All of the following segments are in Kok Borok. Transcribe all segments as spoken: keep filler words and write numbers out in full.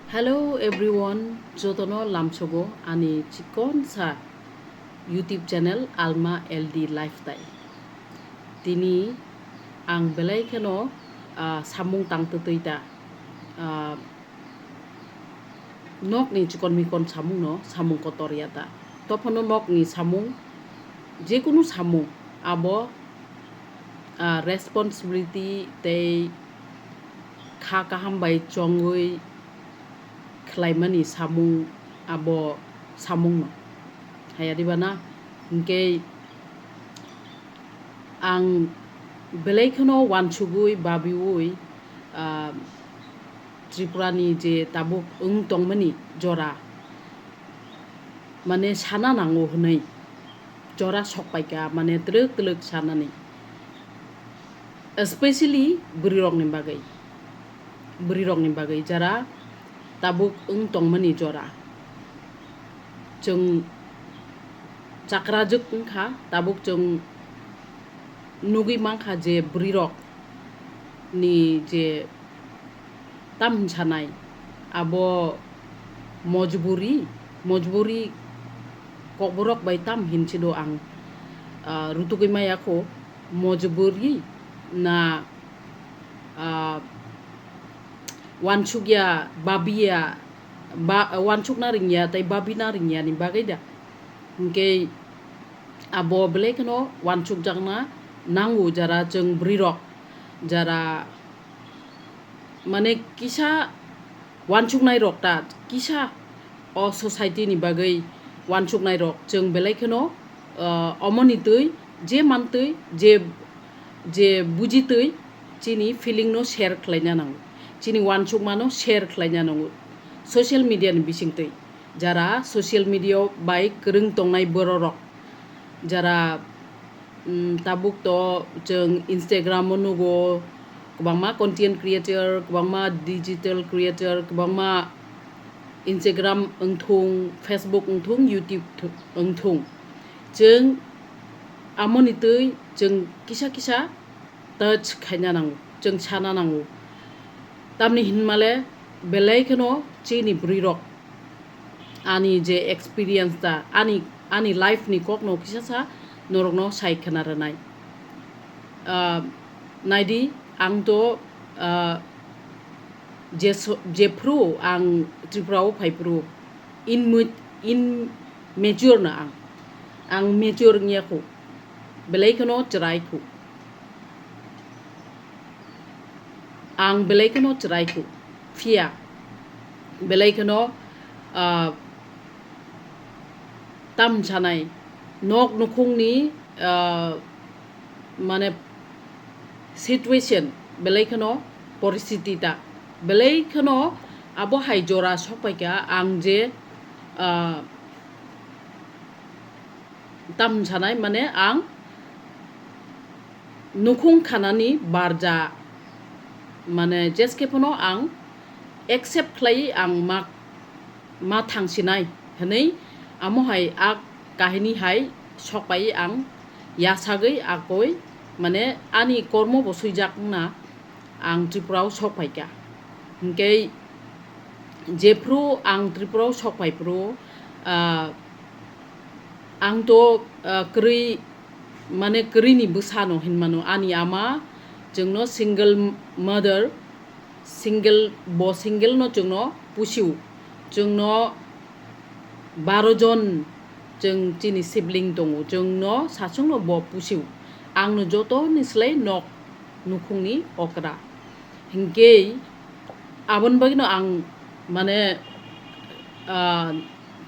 Hello everyone, jotono lamsogo ani chikonsa YouTube channel Alma L D Lifestyle. Tini ang belai kheno, ah, samung tang twtwi ta, ah, nokni chikon mikon samungno samung kotor ya ta. Tophano nokni samung, jekunu samung abo, ah, responsibility tei kha kaham bai chongwi khlaimani samung abo samungno. Haya diba na? Hinkhe ang belai kheno wansugwi babiwi, ah, Tripurani je tabuk wng tongmani jora, mane sana nango hwnwi jora sokpaikha, mane twrwk twlwk sanani, especially bwrwirokni bagwi, bwrwirokni bagwi jara tabuk wng tongmani jora. Chwng chakrajwk wngkha, tabuk chwng nugwi mankha je bwrwirokni je tam hinsanai, abo mojburi, mojburi kokborok bai tam hinsido ang, ah, rutugwi maya kho, mojburi na, ah, wansukya, babiya, ba, wansukna ringya tei babina ringya ni bagwi da. Hinkhe abo belai kheno wansukjakna nango jara chwng bwrwirok, jara mane kisa wansuknairok ta kisa o society ni bagwi wansuknairok chwng belai kheno, ah, omoni twi je mantwi je, je bujitwi chini feeling no share khlaina nango, chini wansukmano share khlaina nango social media ni bisingtwi. Jara social media bai kwrwng tongnai bororok, jara, mm, tabuk to chwng Instagram o nugo, kwbangma content creator, kwbangma digital creator, kwbangma Instagram wngthung, Facebook wngthung, YouTube th-, wngthung. Chwng amoni twi chwng kisa kisa touch khaina nango, chwng sana nango. Tamni hinmale belai kheno chini bwrwirok ani je experience ta, ani, ani life ni kokno kisa sa norokno sai khna rwnai. Ah, naidi, ang to, ah, je so-, jephru ang Tripura o phaiphru in mu-, in mature na ang, ang mature wngya khu, belai kheno chwrai khu. Ang belai kheno chwrai khu, phiya belai kheno, ah, tam sanai nok nukhungni, ah, mane situation belai kheno, poristiti ta belai kheno abo hai jora sokpaikha ang je, ah, tam sanai mane ang nukhung khanani barja mane jeske phano ang accept khlai ang ma, ma thangsinai hwnwi amo hai a kahini hai sokpai ang yasagwi akoi mane ani kormo bo swijak wngna ang Tripura o sok phaikha. Hinkhe jephru ang Tripura o sok phaiphru, ah, ang to, ah, kwrwi, mane kwrwini bwsano hinmano, ani ama chwngno single mother, single, bo single no chwngno pusio, chwngno baro jon chwng chini sibling tongo, chwngno sasungno bo pusio. Angno jotoni slai nok nukhungni okra. Hinkhe aboni bagwino ang mane, ah,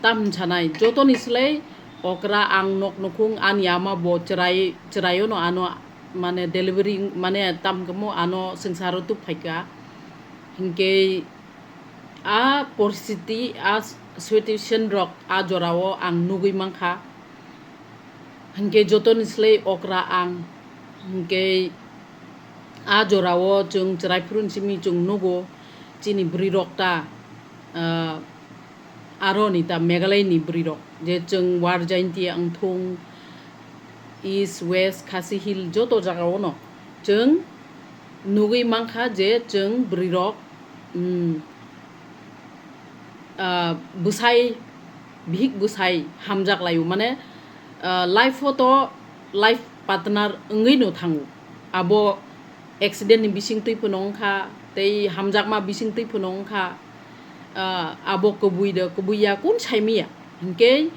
tam sanai jotoni slai okra ang nok nukhung ani ama bo chwrai, chwraiono ano mane delivery mane tam kamo ano swngcharo tubphaikha. Hinkhe a poristiti, a situation rok a jorao ang nugwi mankha. Hinkhe jotoni slai okra ang. Hinkhe a jorao chwng chwrai phuruni simi chwng nugo chini bwrwi rok ta, ah, aroni ta Meghalaya ni bwrwi rok je chwng War Jaintia wngthung, East, West, Khasi Hill joto jagao no chwng nugwi mankha je chwng bwrwi rok, mm, ah, bwsai, bihik bwsai hamjak laio, mane, ah, life o to life partner wngwi no thango. Abo accident ni bising twi phano wngkha, tei hamjakma bising twi phano wngkha, ah, abo kwbui de, kwbui ya, kun saimiya. Hinkhe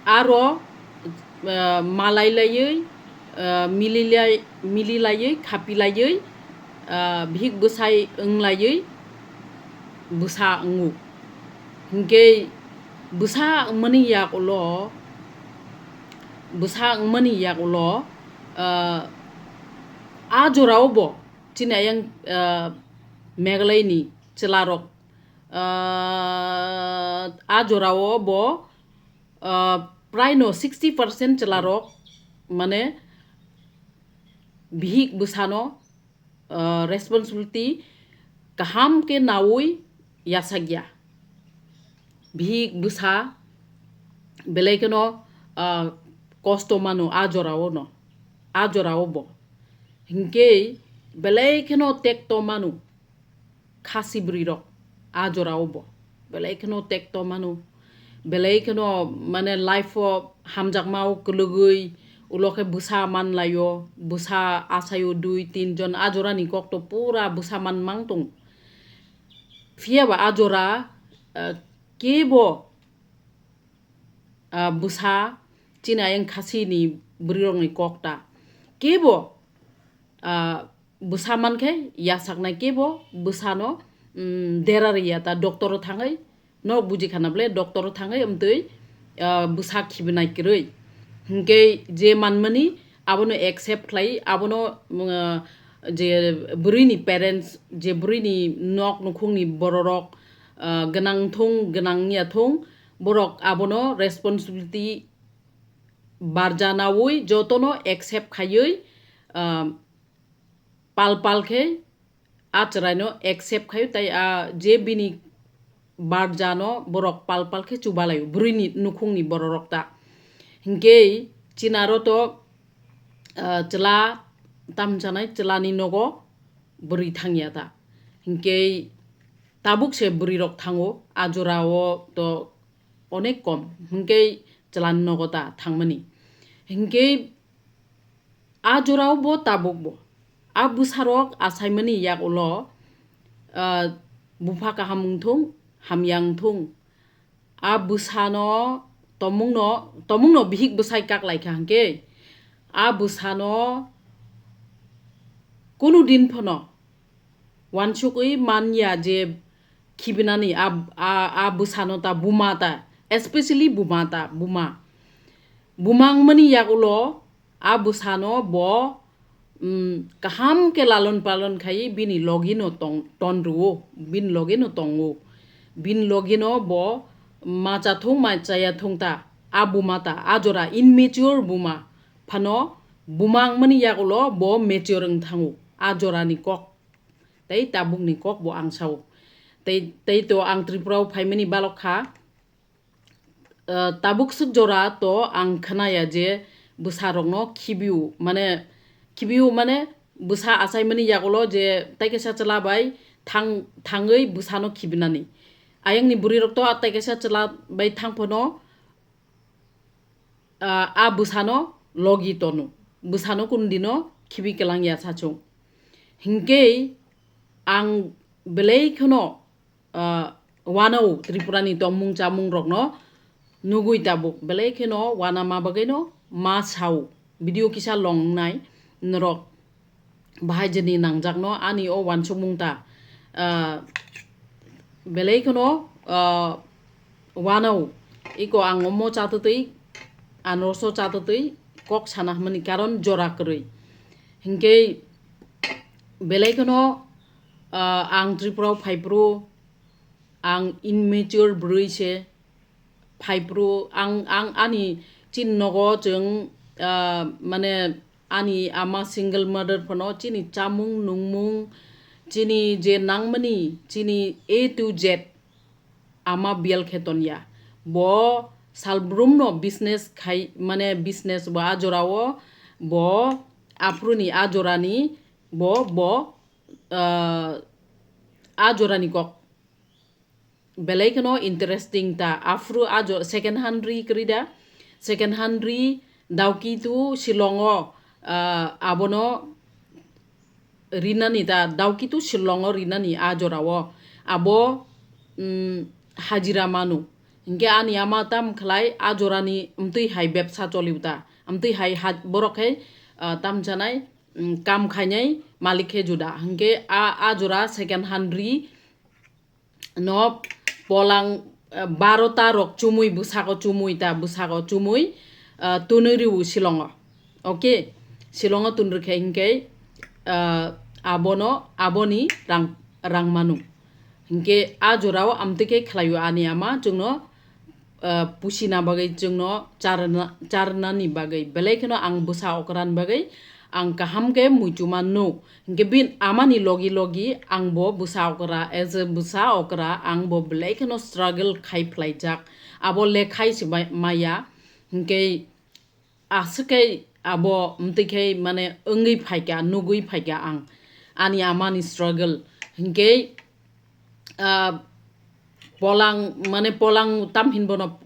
aro, ah, malai laiwi, ah, mililai-, mililaiwi, khapilaiwi, ah, bihik bwsai wnglaiwi bwsa wngo. Hinkhe bwsa wngmani yak ulo, bwsa wngmani yak ulo, ah, a jorao bo chini ayang, ah, Meghalaya ni chwlarok, ah, a jorao bo, ah, prai no sixty percent chwlarok, mane, bihik bwsano, ah, responsibility kaham khe naui yasakya. Bihik bwsa belai kheno, ah, kosto mano a jorao no, a jorao bo. Hinkhe belai kheno tekto mano. Khasi bwrwi rok a jorao bo belai kheno tekto mano, belai kheno, mane, life o hamjakma o kwlwgwi ulo khe bwsa man laio, bwsa asaio dui tin jon, a jorani kok to pura bwsa man mang tong. Phiya ba a jora, ah, kebo, ah, bwsa chini ayang khasi ni bwrwi rok ni kok ta kebo, ah, bwsa mankhe yasaknai kebo bwsano, mm, dera rwya ta doctor o thangwi, norok buji khana bwle doctor o thangwi amtwi, ah, bwsa khibinai kwrwi. Hinkhe je manmani abono accept khlai, abono, mm, ah, je bwrwini parents, je bwrwini nok nukhungni bororok, ah, gwnang thung, gwnang ya thung, borok abono responsibility barjanaui jotono accept khaiwi, ah, pal pal khe a chwraino accept khaio, tei a je bini barjano borok pal pal khe chubalaio, bwrwini nukhungni bororok ta. Hinkhe chinaro to, ah, chwla tamchanai chwlani nogo bwrwi thangya ta. Hinkhe tabuk se bwrwirok thango, a jorao to onek kom, hinkhe chwlani nogo ta thangmani. Hinkhe a jorao bo tabuk bo a bwsarok achaimani yak ulo, ah, bupha kaham wngthung, hamya wngthung. A bwsano tomungno, tomungno bihik bwsai kak lai kha hinkhe a bwsano kunu din phano wansugwi man ya je khibinani a, a, a bwsano ta buma ta, especially buma ta, buma. Buma wngmani yak ulo a bwsano bo, mm, kaham khe lalon palon khai bini logino tong, ton rwo, bini logino tongo. Bini logino bo ma cha thung, ma cha ya thung ta, a buma ta, a jora immature buma. Phano buma wngmani yak ulo bo mature wng thango, a jorani kok. Tei tabukni kok bo ang sao. Tei, tei to ang Tripura o phaimani balok kha. Ah, tabuk swk jora to ang khnaya je bwsarokno khibiu, mane, khibiu, mane, bwsa achaimani yagulo je tai kaisa chwla bai thang-, thangwi bwsano khibinani. Ayangni bwrwirok to tai kaisa chwla bai thang phano, ah, a bwsano logi tono, bwsano kunu dino khibi kwlangya sachung. Hinkhe ang belai kheno, ah, wanao Tripura ni tongmung chamung rokno nugwi tabuk belai kheno wana ma bagwi no ma sao. Video kisa long nai norok bahai jeni nangjakno ani o wansukmung ta, ah, belai kheno, ah, wanao iko ang omo chatwtwi, ano so chatwtwi kok sana hwnmani karon jora kwrwi. Hinkhe belai kheno, ah, ang Tripura o phaiphuru ang immature bwrwi se phaiphuru ang, ang ani chini nogo chwng, ah, mane ani ama single mother phano chini chamung nungmung, chini je nangmani, chini A to Z ama biyal khe tonya. Bo salbrumno business khai, mane business bo a jorao, bo aphuruni a jorani, bo, bo, ah, a jorani kok. belai kheno interesting ta. Aphuru a jo-, second hand ri kwrwi da, second hand ri Dawki to Shillong o, ah, abono rinani ta, Dawki to Shillong o rinani a jora o. Abo, mm, hajira manu. Hinkhe ani ama tam khlai a jora ni mtwi hai bepsa choliu ta. Mtwi hai ha-, borok khai, ah, tam chanai, mm, kam khainai malik khe juda. Hinkhe a, a jora second hand ri no polang, eh, barota rok chumui bwsako chumui ta bwsako chumui, eh, tunui riu Shillong o. Okay, Shillong o tunrikhe hinkhe, eh, abono, aboni rang, rang manu. Hinkhe a jorao amtwi khe khlaio ani ama chwngno, eh, pusina bagwi chwngno charna, charnani bagwi belai kheno ang bwsa okrani bagwi ang kaham khe muitu mano. Hinkhe bini amani logi logi ang bo bwsa okra, as a bwsa okra, ang bo belai kheno struggle khai phlaijak. Abo lekhai se bai-, maya. Hinkhe aswk khe abo mtwi khe mane wngwi phaikha, nugwi phaikha ang. Ani amani struggle. Hinkhe, ah, polang, mane polang tam hin bono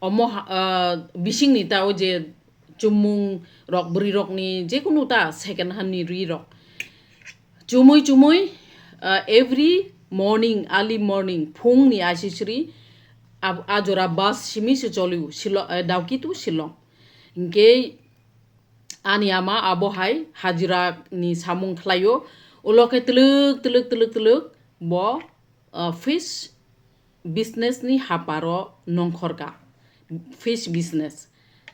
omo ha-, ah, bisingni ta o je chumung rok, bwrwi rokni jekunu ta second hand ni ri rok. Chumui chumui, ah, every morning, early morning, phungni aisisri, ab-, a jora bus simi se choliu, Shillong, eh, Dawki to Shillong. Hinkhe ani ama abo hai hajira ni samung khlaio, ulo khe twlwk, twlwk, twlwk, twlwk, bo, ah, fish business ni haparo nongkhorka, fish business.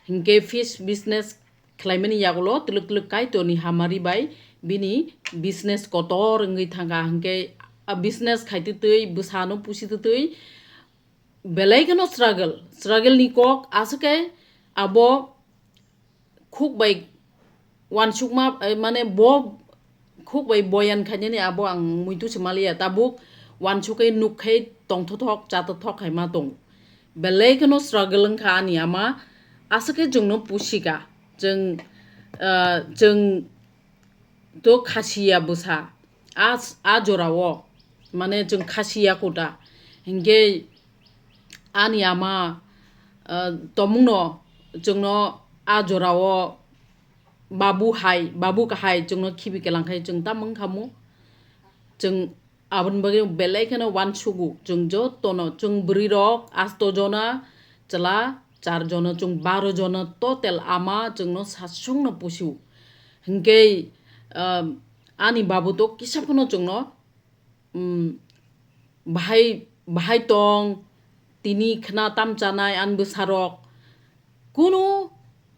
Hinkhe fish business khlaimani yagulo twlwk twlwk Kaitorni hamari bai bini business kotor wngwi thangkha. Hinkhe a business khaitwtwi bwsano pusitwtwi belai kheno struggle, struggle ni kok aswk khe abo khuk bai uansukma, eh, mane bo khuk bai boyan khainani abo ang muitu se maliya, tabuk uansuk khe nuk khe tongthothok chathothok khaima tong. Belai kheno struggle wngkha ani ama, aswk khe chwngno pusika. Chwng, ah, chwng to khasiya bwsa a, a jorao, mane chwng khasiya kota. Hinkhe ani ama, ah, tomungno chwngno a jorao babu hai, babu kahai chwngno khibi kelang khai chwng tam wngkha mu. Chwng aboni bagwi belai kheno uansugo. Chwng jotono, chwng bwrwi rok asto jona, chwla char jona, chwng baro jona total ama chwngno sasongno pusio. Hinkhe, um, ani babu to kisa phano chwngno, um, bahai, bahai tong, tini khna tam chanai ani bwsarok kunu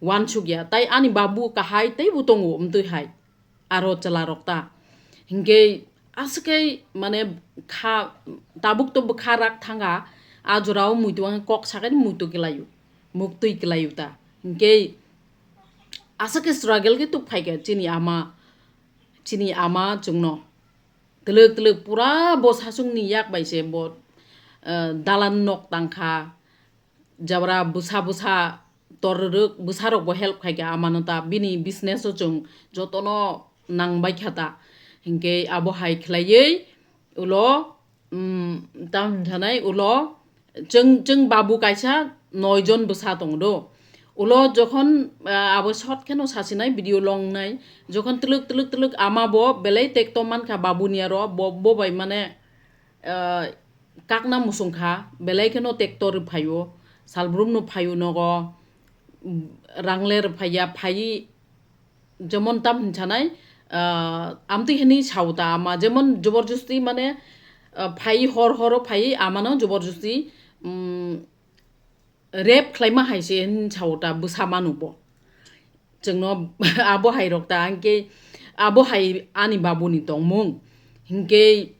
uansukya. Tai ani babu kahai teibo tongo, mtwi hai. Aro chwla rok ta. Hinkhe aswk khe mane kha, tabuk to bwkha rak thanga, a jorao muitu ang kok sakai muitu kwlaio, muktwi kwlaio ta. Hinkhe aswk khe struggle khe tuk phaikha chini ama, chini ama chwngno. Twlwk twlwk pura bo sasungni yak bai se bo, eh, dalan nok tangkha. Jabra bwsa bwsa tor rwrwk bwsarokbo help khaikha amano ta, bini business o chwng jotono nangbaikha ta. Hinkhe abo hai khlaiwi ulo, um, tam hinjanai ulo chwng, chwng babu kaisa noi jon bwsa tongo do. Ulo jokhon, ah, abo short kheno sasinai video longnai, jokhon twlwk twlwk twlwk ama bo belai tekto mankha babuni aro bo, bo bai mane, ah, kakna musung kha, belai kheno tekto rwphaio, salbrumno phaio nogo, rangle rwphaiya, phai jemon tam hinsanai, ah, amtwi hini sao ta ama, jemon joborjosti mane, ah, phai hor horo phai amano joborjosti, um, rape khlaima hai se hin sao ta bwsa manu bo. Chwngno abo hai rok ta, hinkhe abo hai ani babuni tongmung. Hinkhe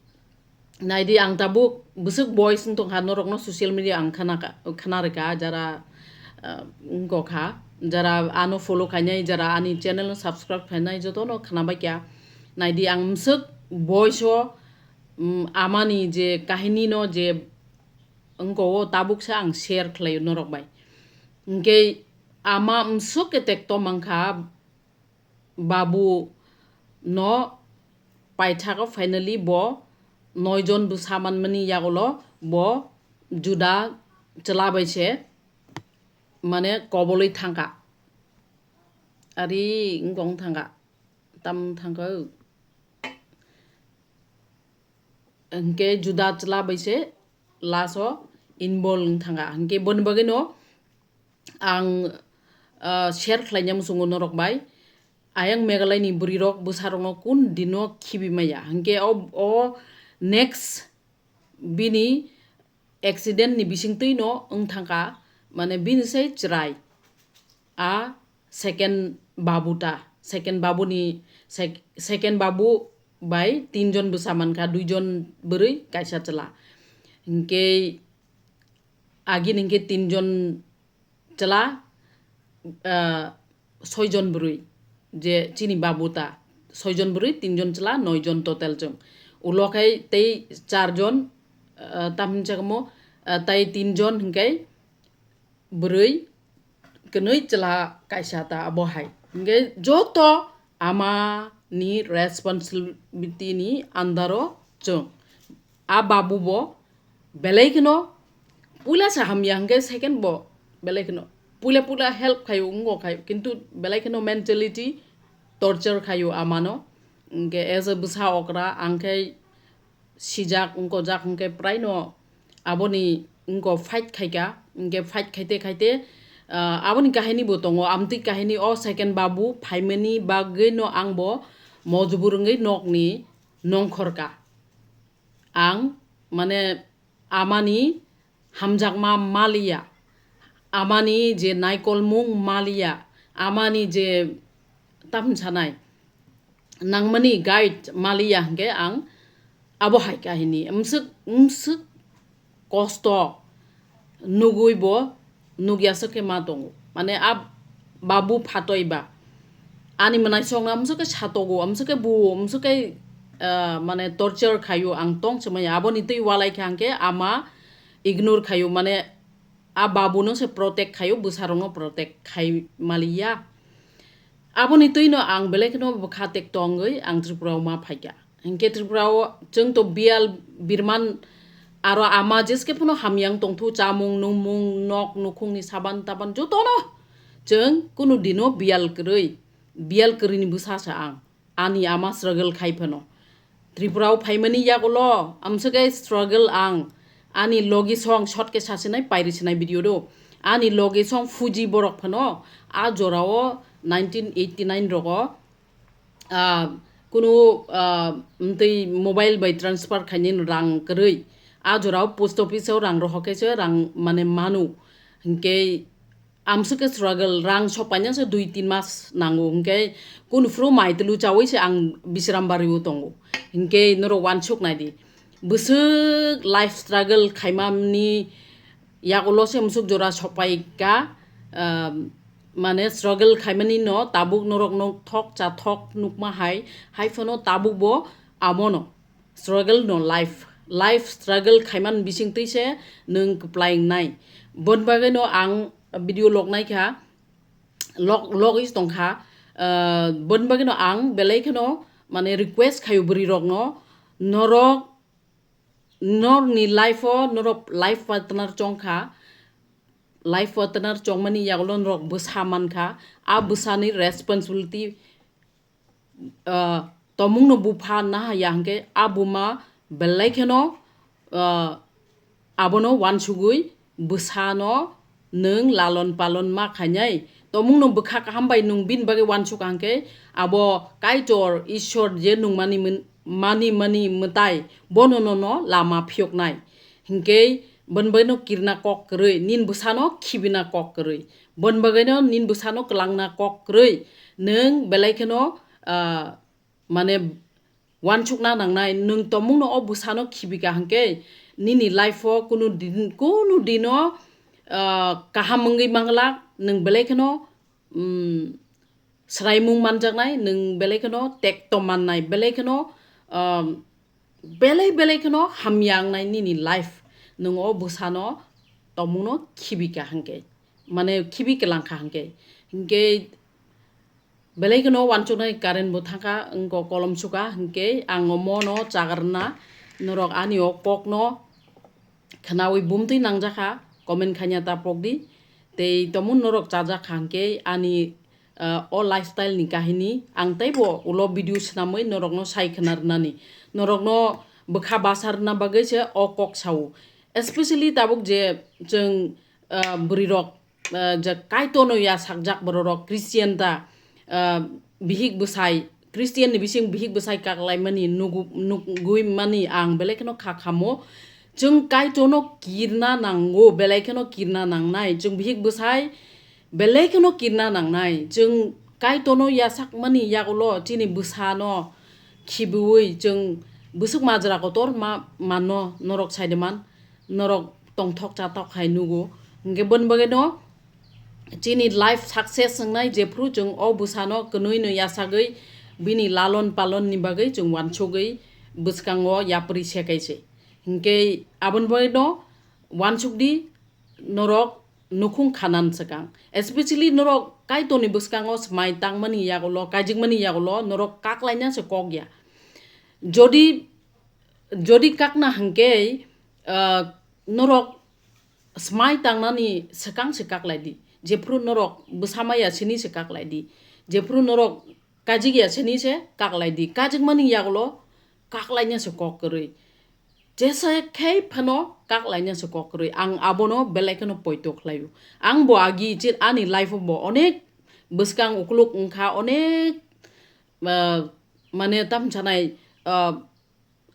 naidi ang tabuk bwswk boys wng tongkha, norokno social media ang khna ka, khna rwkha, jara, ah, wngkha, jara ano follow khainai, jara ani channel no subscribe khainai, jotono khna baikha. Naidi ang bwswk boys o, um, amani je kahini no je wngkha o tabuk se ang share khlaio norok bai. Hinkhe ama bwswk khe tekto mankha, babu no paithakgo, finally bo noi jon bwsa manmani yagulo bo Juda chwla bai se, mane, kobolwi thangkha. Ari wngkong thangkha. Tam thangkha. Hwnkhe Juda chwla bai se last o involve wng thangkha. Hwnkhe boni bagwi no ang, ah, share khlaina muchungo norok bai. Ayang Meghalaya ni bwrwi rok bwsa rok no kun dino khibi maya. Hwnkhe o, o next bini accident ni bisingtwi no wng thangkha, mane bini sai chwrai. A second babu ta, second babu ni, sec-, second babu bai tinjon bwsa mankha, duijon bwrwi, kaisa chwla. Hwnkhe agini hwnkhe tinjon chwla, ah, soijon bwrwi, je chini babu ta, soijon bwrwi, tinjon chwla, noijon total chwng. Ulo khai tei charjon, ah, tamni chakmo, ah, tei tinjon hwnkhe bwrwi, kwnwi chwla kaisa ta abo hai. Hwnkhe joto ama ni responsibility ni under o chwng. A babu bo belai kheno puila se hamya hwnkhe second bo belai kheno puila puila help khaio, wngkha khaio, kintu belai kheno mentality torture khaio amano. Hwnkhe as a bwsa okra ang khe sijak wngkojak hwnkhe praino aboni wngko fight khaika, hwnkhe fight khaite khaite, ah, aboni kahini bo tongo, amtwi kahini o second babu phaimani bagwino ang bo mojbur wngwi nokni nongkhorka. Ang, mane, amani hamjakma maliya, amani je naikolmung maliya, amani je tamni sanai nangmani guide maliya hwnkhe ang abo hai kahini. Mswk, mswk kosto nugwi bo nukya swk khe ma tongo. Mane a babu phatoi ba ani mwnaisong no amswk khe satogo, amswk khe buo, amswk khe, ah, mane torture khaio, ang tong se maya. Aboni twi walai kha hwnkhe ama ignore khaio, mane a babu no se protect khaio, bwsa rok no protect khai maliya. Aboni twi no ang belai kheno bwkha tek tongwi ang Tripura o ma phaikha. Hinkhe Tripura o chwng to biyal birman aro ama jeske phano hamyang tongthu, chamung, nungmung, nok, nukhungni saban taban jotono chwng kunu dino biyal kwrwi, biyal kwrwini bwsa sa ang. Ani ama struggle khai phano. Tripura o phaimani yagulo amswk khe struggle ang. Ani logi song short khe sasinai pairi sinai video do. Ani logi song Fuji borok phano a jora o nineteen eighty nine rogo, ah, kunu, ah, mtwi mobile bai transfer khainani rang kwrwi. A jora o post office o rang rohor khe se rang mane manu. Hinkhe amswk khe struggle, rang sok paina se dui tin mas nango, hinkhe kunu phuru mai tulu chawi se ang Bisram Bari o tongo. Hinkhe norok wansuk nai di. Bwswk life struggle khaimani yagulo se amswk jora sok pai ka, ah, mane struggle khaimani no tabuk norok no thok cha thok nukma hai, hai phano tabuk bo amo no struggle no life, life struggle khaiman bising twi se nwng kwplai wngnai. Bon bagwi no ang video lok nai kha, lok, logwi tong kha. Ah, bon bagwi no ang belai kheno mane request khayo bwrwi rok no, norok norni life o norok life partner chong kha, life partner chongmani yagulo norok bwsa man kha, a bwsani responsibility, ah, tomungno bupha naha ya hwnkhe a buma belai kheno, ah, abono wansugwi bwsano nwng lalon palon ma khainai. Tomungno bwkha kaham bai nwng bini bagwi wansuk hwnkhe abo Kaitor Ishwar je nwngmani mwn-, mani mani mwtai bono nono lama phiyoknai. Hinkhe boni bagwino kirna kok kwrwi, nini bwsano khibina kok kwrwi, boni bagwino nini bwsano kwlangna kok kwrwi, nwng belai kheno, ah, mane wansukna nangnai, nwng tomungno o bwsano khibika hwnkhe nini life o kunu din, kunu dino, ah, kaham wngwi manglak, nwng belai kheno, um, swraimung manjaknai, nwng belai kheno tekto mannai, belai kheno, um, belai belai kheno hamya wngnai nini life. Nwng o bwsano tomungno khibika hwnkhe, mane khibi kwlangkha hwnkhe, hwnkhe belai kheno wansuknai current bo thangkha, wngkha kolom suka, hwnkhe ang omono chagarna norok ani o kokno khwnawi bumtwi nangjakha, comment khaina ta pokdi. Tei tomung norok chajakha hwnkhe ani, ah, o lifestyle ni kahini ang teibo ulo video swnamwi norokno sai khwna rwnani, norokno bwkha basa rwna bagwi se o kok sao. Especially tabuk je chwng, ah, bwrwirok, ah, je Kaitorno yasakjak bororok Christian ta, ah, bihik bwsai, Christian ni bising bihik bwsai kaklaimani nugu-, nugwi mani ang belai kheno kha khamo. Chwng Kaitorno kirna nango, belai kheno kirna nangnai. Chwng bihik bwsai belai kheno kirna nangnai. Chwng Kaitorno yasakmani yagulo chini bwsano khibiwi chwng bwswk majra kotor ma mano norok saideman. Norok tongthok chatok hai nugo. Hwnkhe boni bagwino chini life success wngnai jephru chwng o bwsano kwnwino yasagwi bini lalon palon ni bagwi chwng wansugwi bwskango yapri sekai se. Hwnkhe aboni bagwino wansukdi norok nukhung khanan swkang. Especially norok Kaitorni bwskango swmai tangmani yagulo, kaijikmani yagulo norok kaklaina se kok ya. Jodi, jodi kakna hwnkhe, ah, norok swmai tangnani swkang se kaklaidi. Jephru norok bwsa maya sini se kaklaidi. Jephru norok kajik ya sini se kaklaidi. Kajikmani yagulo kaklaina se kok kwrwi. Jesa khai phano kaklaina se kok kwrwi. Ang abono belai kheno poito khlaio. Ang bo agi chit ani life bo onek bwskang ukluk wngkha, onek, ah, mane tam sanai, ah,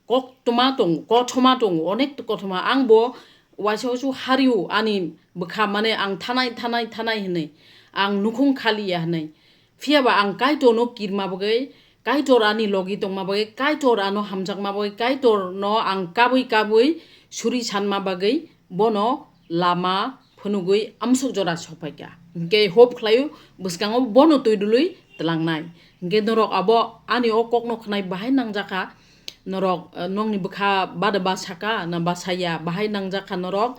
koktwma tongo, kothoma tongo, onek kothoma. Ang bo waisa waisa hario ani bwkha mane ang thanai, thanai, thanai hinwi ang nukhung khaliya hinwi. Phiyaba ang Kaitorno kirma bagwi, Kaitor ani logi tongma bagwi, Kaitor ano hamjakma bagwi, Kaitorno ang kabwi kabwi suri sanma bagwi bono lama phunugwi amsuk jora sokphaikha. Hwnkhe hope khlaio bwskango bono twi dului twlangnai. Hwnkhe norok abo ani o kokno khwnai bahai nangjakha, norok, eh, nokni bwkha bada ba saka na ba saya bahai nangjakha norok.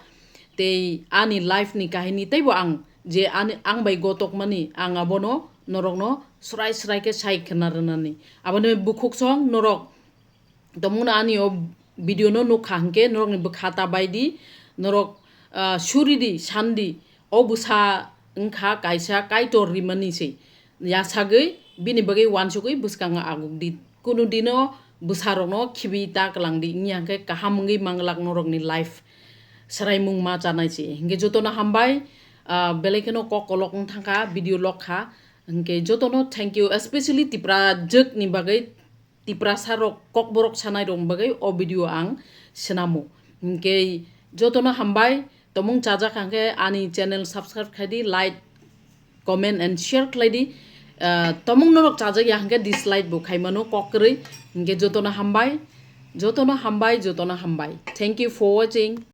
Tei ani life ni kahini teibo ang je ani, ang bai gotokmani ang abono norokno srai srai khe sai khwna rwnani. Aboni bukhuk song norok tomungno ani o video no nukha hwnkhe norokni bwkha ta baidi, norok, ah, suridi, sandi, o bwsa wngkha kaisa Kaitor rimani se. Yasagwi bini bagwi wansugwi bwskango agukdi. Kunu dino bwsarokno khibi ta kwlangdi, wngya hwnkhe kaham wngwi manglak norokni life swraimung ma chanai se. Hwnkhe jotono hambai, ah, belai kheno kok kolok wngthangkha, video lok kha. Hwnkhe jotono thank you, especially Tipra jwkni bagwi. Tiprasa rok kokborok sanai rok bagwi o video ang swnamo. Hwnkhe jotono hambai, tomung chajak hwnkhe ani channel subscribe khaidi, like, comment and share khlaidi. Ah, tomung norok chajak ya hwnkhe dislike bo khaimano kok kwrwi. Hwnkhe jotono hambai, jotono hambai, jotono hambai. Thank you for watching.